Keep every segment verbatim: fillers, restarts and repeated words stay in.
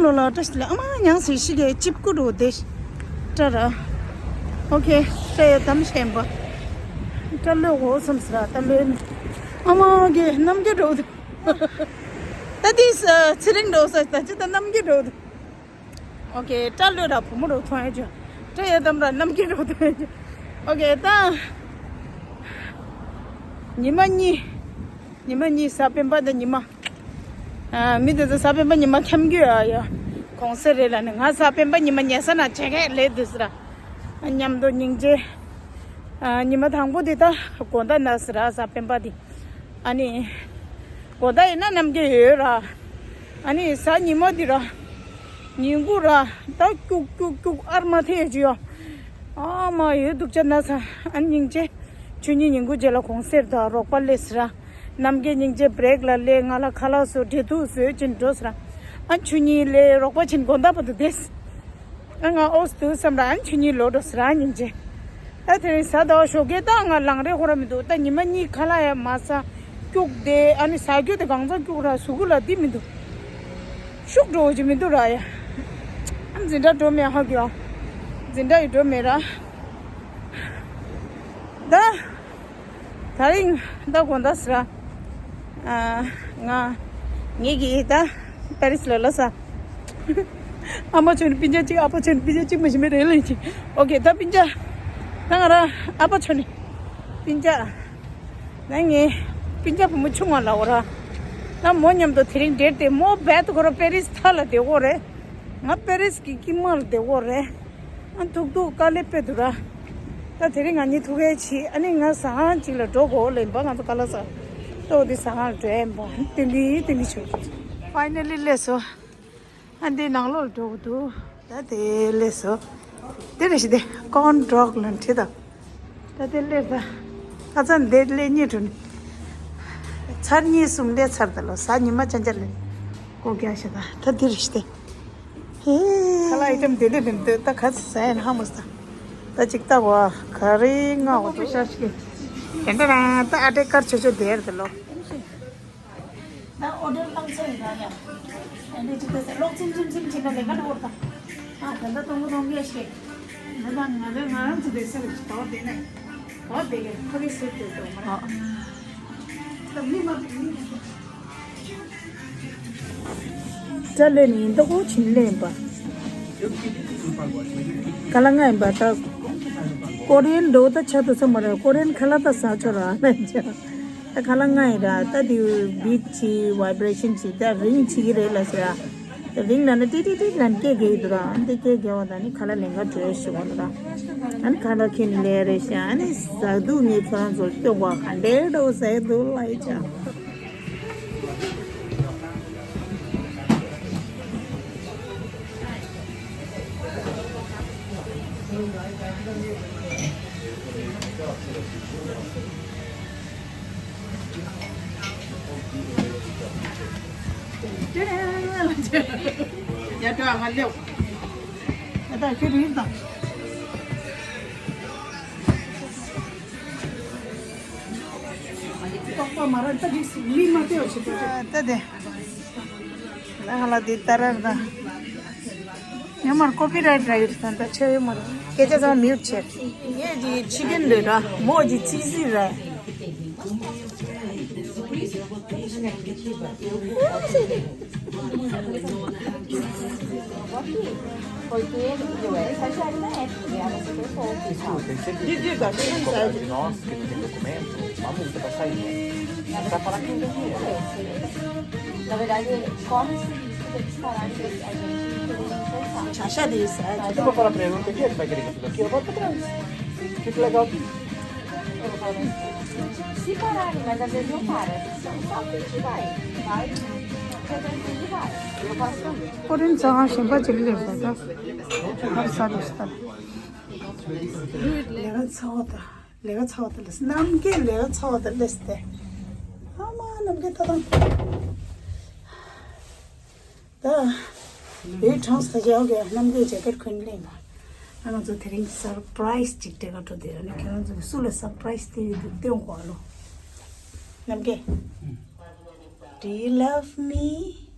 ལོ་ལ་བཀྲ་ཤིས་ལ་ཨ་མ་ཉང་སི་ཤི་གེ་ཅིབ་ཀུ་རུ་དེ་བཀྲ་ར། ཨོ་ཁེ་བཀྲ་ཡ་དམ་ཤེན་པ། བཀྲ་ལོས་འོ་སམ་སི་ར་ད་ལོས་ནི་ཨ་མ་གེ་རྣམ་རྒྱལ་འགྲོ་འདུག་ད་དེ་ཚེ་རིང་འགྲོ་ས་ད་ཅི་ད་རྣམ་རྒྱལ་འགྲོ་འདུག་ཨོ་ཁེ་བཀྲ་ལོས་ར་བུ་མོ་རུ་མཐོང་ཡ་ཅོ། བཀྲ་ཡ་དམ་ར་རྣམ་རྒྱལ་འགྲོ་འདུག་ཨོ་ཁེ་ད་ཉི་མ་གཉིས། ཉི་མ་གཉིས་གཟའ་སྤེན་པ་དང་ཉི་མ། ཨ། མི་དེ་ཚོ་གཟའ་སྤེན་པ་ཉི་མ་འཁྱམ་རྒྱུ་ཡ་ཡ། གོང་སེ་རེད་ལ་ནི་ང་གཟའ་སྤེན་པ་ཉི་མ་ཉལ་ས་ན་བྱེད་མཁན་ལས་དུས་སི་ར། མཉམ་དུ་སྙིང་རྗེ། ཨ། ཉི་མ་དང་པོ་དེ་ད་དགོང་དག་ན་སི་ར་གཟའ་སྤེན་པ་དེ། ཨ་ནི། དགོང་དག་ཡིན་ན་རྣམ་རྒྱལ་ཡོད་ར། ཨ་ནི་གཟའ་ཉི་མ་དེ་ར། ཉིན་གུང་ར། ད་སྐྱུག་སྐྱུག་སྐྱུག་ཨར་མ་ཐེ་ཅི་ཡོ། ཨ་མ་ཡོད་སྡུག་ཅག་ན་ས། ཨ་སྙིང་རྗེ། ཆུ་གཉིས་ཉིན་གུང་རྗེས་ལ་གོང་སེར་དང་རོགས་པ་སླེབས་སི་ར། རྣམ་རྒྱལ་སྙིང་རྗེ་བྷི་རེག་ལ་སླེབས། ང་ལ་ཁ་ལག་བཟོ། འབྲས་ཐུག་བཟོས་ཅིན་འགྲོ་སི་ར། ཨ་ཆུ་གཉིས་སླེབས་རོགས་པ་ཅིན་དགོང་དག་བར་དུ་བསྡད། ཨ་ང་ཨོ་སི་དུ་བསམ་ར། ཨ་ཆུ་གཉིས་ལོག་འགྲོ་སི་ར་སྙིང་རྗེ། ད་དེ་རིང་གཟའ་ཟླ་བ་ཞོགས་ཀས་ད་ང་ལངས་རེས་ཁོ་ར་མི་འདུག་ད་ཉི་མ་གཉིས་ཁ་ལག་ཡ་མ་ཟ། སྐྱུག་དེ་ཨ་ནི་ཟ་རྒྱུ་དེ་གང་ཚང་སྐྱུག་ར་གཟུགས་པོ་ལ་འདི་མི་འདུག་ཤུགས་འགྲོ་གི་མི་འདུག་ར་ཡ། ཨ་འཛིན་གྲྭ་འགྲོ་མེད་ཧ་གི་ཨ། འཛིན་གྲྭ་ཡི་འགྲོ་མེད་ར། ད། ད་རིང་ད་དགོང་དག་སི་ར། ཨ། ང་། ངེད་ཀྱིས་ད་པེ་རི་སི་ལ་ལ་ས། ཨ་མ་ཆོ་ནི་སྤུན་ཀྱག་གཅིག་ཨ་ཕ་ཆོ་ནི་སྤུན་ཀྱག་གཅིག་མ་ཤི་མེད་རེད་ལེན་གྱི། ཨོ་ཁེ་ད་སྤུན་ཀྱག་ད་ང་ར་ཨ་ཕ་ཆོ་ནི་སྤུན་ཀྱག་ད་ངའི་སྤུན་ཀྱག་བུ་མོ་ཆུང་བ་ལ་འོ་ར། ད་མོ་མཉམ་དུ་དེ་རིང་འབྲེལ་ཏེ་མོ་རྦད་དེ་ཁོ་ར་པེ་རི་སི་མཐའ་ལ་བསྡད་ཡོད་རེད། ང་པེ་རི་སི་གི་དཀྱིལ་མ་ལ་བསྡད་ཡོད་རེད། ཨ་ཐུག་ཐུག་དཀའ་ལས་དཔེ་འདུག་ར། ད་དེ་རིང་ང་གཉིས་ཐུག་གས་བྱེད། ཨ་ནི་ང་ཟ་ཁང་ཅིག་ལ་འགྲོ་དགོས་ལེན་པ། ང་ཚོ་ཀ་ལ་ས་ཏོག་དེ་ཟ་ཁང་ལ་འགྲོ་ཡིན་པ། ཏིང་ལི་ཏིང་ལི་ཆོས། ཕའི་ནལ་ལི་སླེབས་སོང་། ཨ་འདི་ནང་ལོགས་ལ་འགྲོ་དགོས་འདུག་ད་དེ་སླེབས་སོང་། དེ་རེ་ཞིག་དེ་ཀོན་ཌོག་ལ་ཁྲིད་དང་། ད་དེ་སླེབས་ད། ཁ་ཚ་འདི་སླེབས་གཉིས་འགྲོ་ནི། ཚར་གཉིས་གསུམ་སླེབས་ཚར་ད་ལོ། གཟའ་ཉི་མ་ཅན་ཅན་ལེན། ཀོ་རྒྱག་ཤ་ད། ད་དེ་རེ་ཞིག་དེ། ཧེ། ཁ་ལག་ཨའི་ཊེམ་དེ་འདྲ་རེད་འདུག་ད་ག་ཚོད་ཟ་ཡ་ན་ཧ་མོ་ས། ད་ཅིག་ལྟ་བ་ག་རེ་མངགས་འོ་དུ་ཤ་ཤི། དེ་འདྲ་རང་ད་ཨ་ཏྲེ་དཀར་ཆོ་ཆོ་དེར་དུ་ལོ། ད་ཨོ་ཌར་བཏང་ཚར་ཡིན་ད་ཡ། དེ་འདྲ་ཅིག་ད་ཟེར་ལོག་ཚིམ་ཚིམ་ཚིམ་བྱེད་ན་ལས་ཀ་འགྲོ་བར་ད། ཨ་ད་ད་གཏོང་གི་གཏོང་གི་ཤི། ང་དང་ང་དང་ང་རང་ཚོ་བསྡད་ས་རེད་ད་བ་བསྡད་ན། བ་བསྡད་གི་ཕ་གི་ཟེར་དུ་དོ་མ་ར། ད་མི་མ་བསྡད་མི་མ་བསྡད། སྐྲ་ལེན་ནི་ཡིན་ད་ཁོ་བྱིན་ལེན་པ། ཁ་ལག་མངགས་ཡིན་པ་ད། ཀོ་རི་ཡན་འགྲོ་ད་ཆ་དུ་ས་མ་རེད། ཀོ་རི་ཡན་ཁ་ལག་ད་ཟ་ཆོག་ར་ལེན་ཆ། ད་ཁ་ལག་མངགས་ཡིན་ར། ད་དེ་བིབ་ཅི་བའི་བྷི་རེ་ཤན་ཅི་ད་རིང་བྱེད་ཀྱི་རེད་ལ་ཟེར་ར། ད་རིང་ལ་ནི་ཏི་ཏི་ཏི་ལན་སྐད་རྒྱག་གི་འདུག་ར། ཨ་ནི་སྐད་རྒྱག་པ་ད་ནི་ཁ་ལག་ལེན་ག་འགྲོ་ཞུ་བ་འདུག་ར། ཨ་ནི་ཁ་ལག་ཁྱེར་ནི་ལེན་རེད་ཤག་ཨ་ནི་ཟ་དུས་ངས་ཁྱོད་རང་ཚོར་སྐྱོ་བ་ག་འདྲའི་འགྲོ་ཟེར་འདུག་ལ་ཡི་ཆ། ཡ་ད་ང་ལེའོ། ཡ་ད་ཁྱོད་རིང་དང་། ཏོག་པ་མ་ར་ད་འགྲིག་སི་མི་མ་ཏེའོ་ཆེ་ཏོ། ད་དེ། ད་ཧ་ལ་དེ་ད་ར་ད། ཉི་མར་ཀོ་པི་རའིཊ་ར་ཡོད་ད་ད་ཆེ་ཡོད་མ་ར། སྐད་ཆ་ཚང་མིའུཊ་བྱས། ངས་ཀྱི་ཆི་ཀན་རེད་ར། མོ་ཀྱི་ཙི་ཙི་རེད། Porque yo voy a despachar una época, ya no sé qué fue. Disculpe, ¿se puede cobrar de no que tiene documento? Vamos a pasar y no. Está para que lo quiera. La verdad que con ese disco de disparar, pues, hay gente que no se sabe. Chacha dice, ay, tú para preguntar, ¿qué es para que le quede aquí? ¿Qué va para atrás? ¿Qué flag out? Sí para, mas às vezes não para. Só, só que vai, vai. Às vezes vai. Eu faço também. ཀོ་རིན་ཚང་ཞིམ་པ་ཅིག་ལེགས་པ་ད། ཧར་ས་རུ་སྟར། ལས་ཀ་ཚ་བ་ད། ལས་ཀ་ཚ་བ་ད་ལས། རྣམ་རྒྱལ་ལས་ཀ་ཚ་བ་ད་ལས་ཏེ། ཨ་མ་རྣམ་རྒྱལ་ད་དང་། ད། བོད་གྲངས་ས་ཅའོ་གི་རྣམ་རྒྱལ་ཇེ་ཀེཊ་ཁོན་ལེན་པ། ཨ་ང་ཚོ་དེ་རིང་སར་པ་རའི་སི་ཅིག་སྤྲད་ག་འགྲོ་དེ། ཨ་ནི་ཁྱེད་རང་ཚོ་གི་སུ་ལ་སར་པ་རའི་སི་དེ་ཡོད་འདུག་སྟོན་གོ་ཨ་ལོ། རྣམ་རྒྱལ། Do you love me?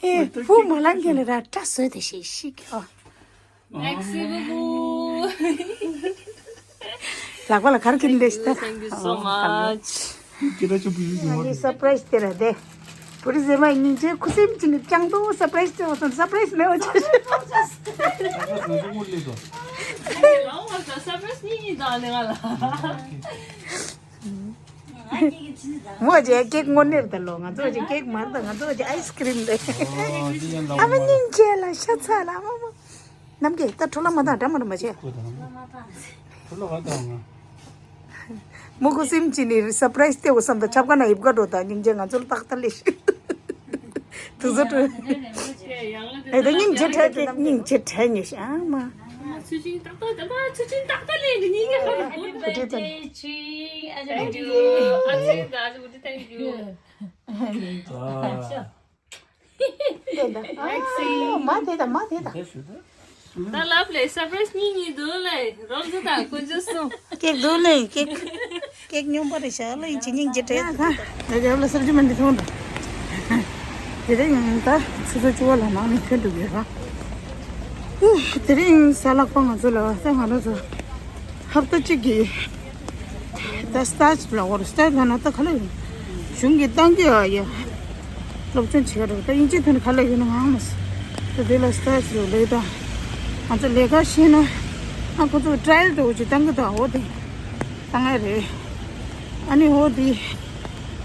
ཨེ་བུ་མ་ལང་གི་ལ་ར་བཀྲ་བཟོས་ཏེ་ཤིག་ཤིག་ཨ། Merci beaucoup. ལག་པ་ལ་གར་གྱིན་ལེ་ཤི་ད། Thank you so much. ཁྱེད་རང་ཚོ་བུ་ཡུག་ཡོང་བ་རེད། སར་པ་རའི་སི་དེ་ར་དེ། བུ་རི་ཟེར་མ་སྙིང་རྗེ་ཁུ་སིམ་ཅི་ནི་ཅང་ཏོ་སར་པ་རའི་སི་དེ་འོ་སོང་སར་པ་རའི་སི་མེད་བ་ཆ་ཤོད། ལའོ་ང་ཚོ་སར་པ་རའི་སི་གཉིས་གཉིས་དང་ལེ་ང་ལ། མོ་ཅེ་ཀེག་དངོས་གནས་ད་ལོ་ང་ཚོ་ཅེ་ཀེག་མར་ད་ང་ཚོ་ཅེ་ཨའི་སི་ཀི་རིམ་རེད། ཨ་མ་སྙིང་རྗེ་ལ་ཤ་ཚ་ལ་ཨ་མ་མ། ནམ་གྱི་ད་འཕྲོ་ལ་མ་དང་འདྲ་མ་འདྲ་མ་བྱེད། འཕྲོ་ལ་བ་དང་ང་། མོ་ཁུ་སིམ་ཅི་ནི་སར་པ་རའི་སི་སྟེ་འོ་བསམ་ད་ཆབ་ཀ་ན་ཡིབ་ག་འགྲོ་ད་སྙིང་རྗེ་ང་ཚོ་ལ་ཏག་ཏག་ལེ་ཤི། དུ་ཟོ་ཏུ། ཨེ་ད་སྙིང་རྗེ་ཁྲལ་ཏེ་སྙིང་རྗེ་ཁྲལ་ཉེ་ཤི་ཨ་མ། ཚུལ་ཁྲིམས་ཏག་ཏག་ད་མ་ཚུལ་ཁྲིམས་ཏག་ཏག་ལེ་ནི་ཉིན་ག་ཧ་གོ་ཏུ་ཏུ། Thank you. ཨ་ཚེ་ད་ཨ་ཚེ་གུ་ཏུ་thank you. ཨ། དེ་ད། ཨ། མ་དེ་ད་མ་དེ་ད། ད་ལབ་ལེ་སར་པ་རའི་སི་གཉིས་གཉིས་འདུག་ལེ་རོལ་རྩེད་དང་དཀོན་མཆོག་གསུམ། ཀེག་འདུག་ལེ་ཀེག་ཀེག་སྙོམས་པོ་རེད་ཤག་ལེ་ཡིན་ཅི་སྙིང་རྗེ་དྲན་ད། ད་རྒྱབ་ལ་སར་ཇི་མན་འདི་མཐོང་འདུག་དེ་རིང་ད་ཆུ་ཚོད་བཅུ་པ་ལ་ནང་ནས་ཐོན་འགྲོ་གི་ར། དེ་རིང་གཟའ་ལྷག་པ་ང་ཚོ་ལ་ད་ང་རང་ཚོ་ཧབ་ཏ་གཅིག་གི་ད་སི་ཊཱ་ཆི་ལ་འོར་སི་ཊཱ་ཆི་ལ་ན་ད་ག་ལ་ཡོད། གཞུང་གི་ཏང་གི་ཨ་ཡ་སློབ་སྦྱོང་བྱེད་ཡ་རེད། ད་དབྱིན་ཇི་ཐོན་ག་ལ་ཡོད་ན་ང་མ་སི་ད་དེ་ལ་སི་ཊཱ་ཆི་ལ་ལས་ད་ང་ཚོ་ལས་ཀ་ཤེས་ན་ཨ་ཁོ་ཚོ་ཊ་ར་ཡལ་འགྲོ་ཅིག་ཏང་གི་ད་འོ་དེ་ཏང་ཨེ་རེད། ཨ་ནི་འོ་དེ་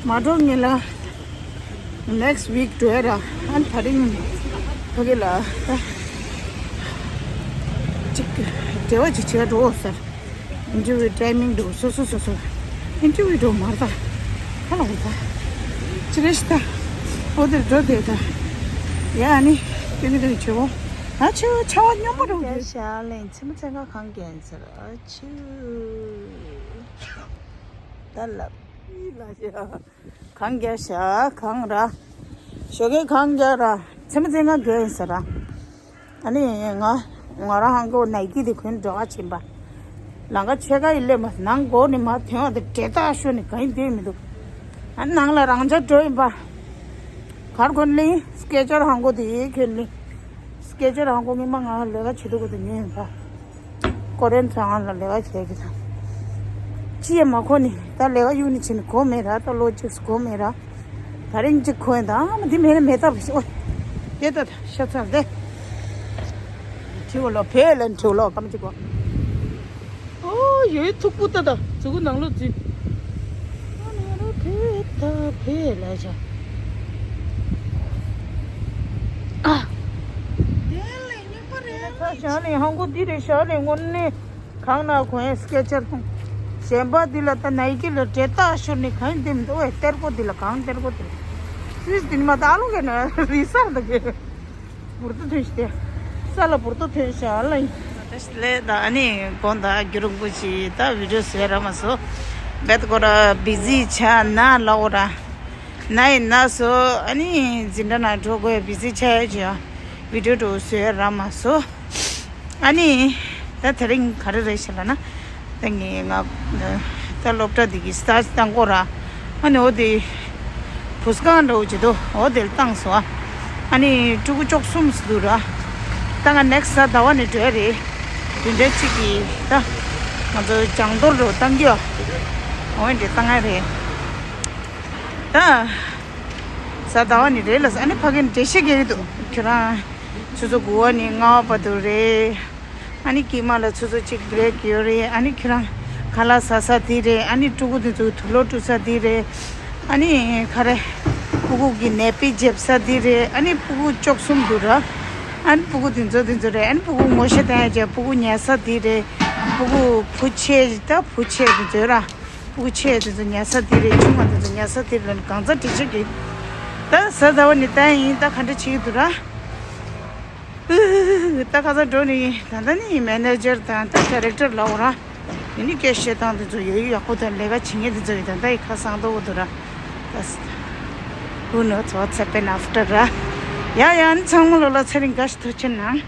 མ་འགྲོ་ངེས་ལ། Next week དྲོས་ར། ཨ་ནི་ད་རིང་ཕ་གི་ལ་ད་ཅིག་འབྲེལ་བ་ཅིག་བྱེད་འགྲོ་ཟེར། ཨིན་ཊར་བིའུ་ཊའི་མིང་འགྲོ་སོ་སོ་སོ་སོ། ཨིན་ཊར་བིའུ་འགྲོ་མར་ད་ཧ་ལ་འོ་ད་ཅི་རེད་ཤི་ད། འོ་དེར་འགྲོ་དེ་ད་ཡ་ཨ་ནི་ཏིང་ཏིང་བྱེད་འོ། ཨ་ཆེ་བ་ཆ་བ་སྙོམས་པོ་འགྲོ་གི་ཤ་ལེན་ཚེ་མ་ཚེ་ཁ་གང་གན་ཟེར་ཨ་ཆུ་ད་ལབ་ཡི་ལ་ཤ། གང་རྒྱག་ཤག་གང་ར། ཞོགས་ཀས་གང་རྒྱག་ར། ཚེ་མ་ཚེ་ང་རྒྱག་ཡིན་ཟེར་ར། ཨ་ནི་ང་ང་རང་ཧང་གོ་ནའི་ཀི་དེ་གོན་འགྲོ་ག་ཕྱིན་པ། ལང་ཀ་ཆེ་ག་ཡི་སླེབས་མ་ནང་སྒོ་ནས་མ་ཐོན་བ་དེ་འདྲེ་ཐག་ཤོར་ནས་གང་ཡིན་བསྡད་མི་འདུག་ཨ་ནི་ནང་ལ་རང་འཇགས་འགྲོ་ཡིན་པ། གར་གོན་ལི་སི་ཀེ་ཅར་ཧང་གོ་དེ་ཡི་གོན་ལི། སི་ཀེ་ཅར་ཧང་གོ་ངེས་མ་ང་ལས་ཀ་བྱེད་དུ་གོ་དེ་ཉོས་ཡིན་པ། ཀོ་རེན་ཚང་ལ་ལས་ཀ་བྱེད་ཀྱི་དང་། ཅི་ཡང་མ་གོ་ནི་ད་ལས་ཀ་གཡུག་ནི་ཕྱིན་གོ་མེད་ར་ད་ལོ་གཅིག་གོ་མེད་ར། ད་རིང་གཅིག་གོ་ཡིན་དང་མ་འདི་མེད་ན་མེད་ཐབས་ཤོ། དེ་ད་ཤ་ཚ་དེ། ཁྲིའུ་ལོ་བེ་ལན་ཁྲིའུ་ལོ་ཀམ་གཅིག་གོ། ཨོ་ཡོད་ཐུག་པུ་ད་ད་ཟུག་གུ་ནང་ལོ་འཛུལ། ཨ་ན་རོ་བེ་ད་བེ་ལ་ཤ། ཨ། ད་ཞག་ནས་ཧང་གོ་འདི་རེད་ཞག་ནས་དངོས་གནས་གང་ན་གོན་སི་ཀེ་ཅར་ཧང་། གཞན་པ་འདི་ལ་ད་ནའི་ཀི་ལ་འདྲེ་ཐག་ཤོར་ནས་གང་འདེམ་འདུག་ཨེ་གཏེར་སྒོ་འདི་ལ་གང་གཏེར་སྒོ་འདི་ལ། སུས་འདི་ནི་མ་ད་ཨ་ལོ་གེ་ན་རི་སར་འདུག་གེ། འབུར་ཏོ་ཐོན་ཤི་སྟེ། ས་ལ་འབུར་ཏོ་ཐོན་ཤ་ལ་ཡིན། ད་ལས་ད་ཨ་ནི་དགོང་ད་རྒྱུ་རུང་པོ་ཞིག་ད་བི་ཌིའོ་བཟོས་ར་མ་སོ། བེད་ཀོ་ར་བི་ཟི་ཆ་ན་ལོག་ར། ན་ཡིན་ན་སོ་ཨ་ནི་འཛིན་གྲྭ་ན་འགྲོ་དགོས་བི་ཟི་ཆ་ཡ་ཅི་ཡ། བི་ཌིའོ་འགྲོ་བཟོས་ར་མ་སོ། ཨ་ནི། ད་དེ་རིང་ག་རེ་རེད་ཤེ་ལ་ན། ད་ངས་ང་། ད་སློབ་གྲྭ་འདི་གི་སི་ཊཱ་ཆི་བཏང་གོ་ར། ཨ་ནི་འོ་དེ། བུ་སྒང་འདྲ་བོ་བྱེད་དོ་འོ་དེ་ལ་བཏང་སོང་ཨ། ཨ་ནི་ཕྲུ་གུ་བཅུ་གསུམ་འདུག་ར། ད་ང་ནེག་སི་ཊི་གཟའ་ཟླ་བ་ནས་འགྲོ་ཡ་རེད། དེ་འདྲ་གཅིག་གིས་ད། ང་ཚོ་སྦྱང་བརྡར་འདྲ་བོ་བཏང་གི་ཡོད། འོ་འདྲ་བཏང་ཡ་རེད། ད། གཟའ་ཟླ་བ་ནས་རེད་ལ་ཨ་ནི་ཕ་གི་ནས་འགྲེལ་བཤད་རྒྱག་གི་འདུག་ཁྱོད་རང་། ཆུ་ཚོད་དགུ་པ་ནས་ལྔ་པ་བར་དུ་རེད། ཨ་ནི་དཀྱིལ་མ་ལ་ཆུ་ཚོད་གཅིག་བྷི་རེག་ཡོད་རེད། ཨ་ནི་ཁྱོད་རང་ཁ་ལག་ཟ་ས་དེ་རེད། ཨ་ནི་ཕྲུ་གུ་དེ་ཚོ་དུག་ལོག་བཀྲུ་ས་དེ་རེད། ཨ་ནི་ག་རེ། ཕྲུ་གུ་གི་ནེ་པི་བརྗེ་ས་དེ་རེད། ཨ་ནི་ཕྲུ་གུ་བཅུ་གསུམ་འདུག་ར། ཨ་ནི་ཕྲུ་གུ་དེ་ཚོ་དེ་ཚོ་རེད། ཨ་ནི་ཕྲུ་གུ་ངོ་ཤེས་བཏང་ཡ་བྱས་ཕྲུ་གུ་ཉལ་ས་དེ་རེད། ཕྲུ་གུ་བུ་ཆེ་ད་བུ་ཆེ་དེ་ཚོ་ར། ཕྲུ་གུ་ཆེ་དེ་ཚོ་ཉལ་ས་དེ་རེད། ཆུང་བ་དེ་ཚོ་ཉལ་ས་དེ་རེད། གང་ཚ་འགྲིག་ཆགས་ཀྱི། ད་གཟའ་ཟླ་བ་ནས་བཏང་ཡིན། ད་ག་འདྲ་བྱེད་ཀྱི་འདུག་ར། ད་ཁ་ཚ་འགྲོ་ནི་ད་ལྟ་ནི་མེ་ནེ་ཇར་དང་ད་ཌའི་རེག་ཊར་ལ་འོ་ར། ཡིན་ནི་སྐད་བཤད་སྟངས་དེ་ཚོ་ཡོད་ཡོད་ཡག་པོ་དང་ལས་ཀ་བྱེད་མཁན་དེ་ཚོ་ཡོད། ད་ལྟ་ཡི་ཁ་སང་ཏོག་འདུག་ར། ད་Who knows what's happen after ར། ཡ་ཡ་ནི་ཚང་མ་ལོ་ལ་ཚེ་རིང་དགའ་ཞིག་ཐུགས་ཆེ་གནང་།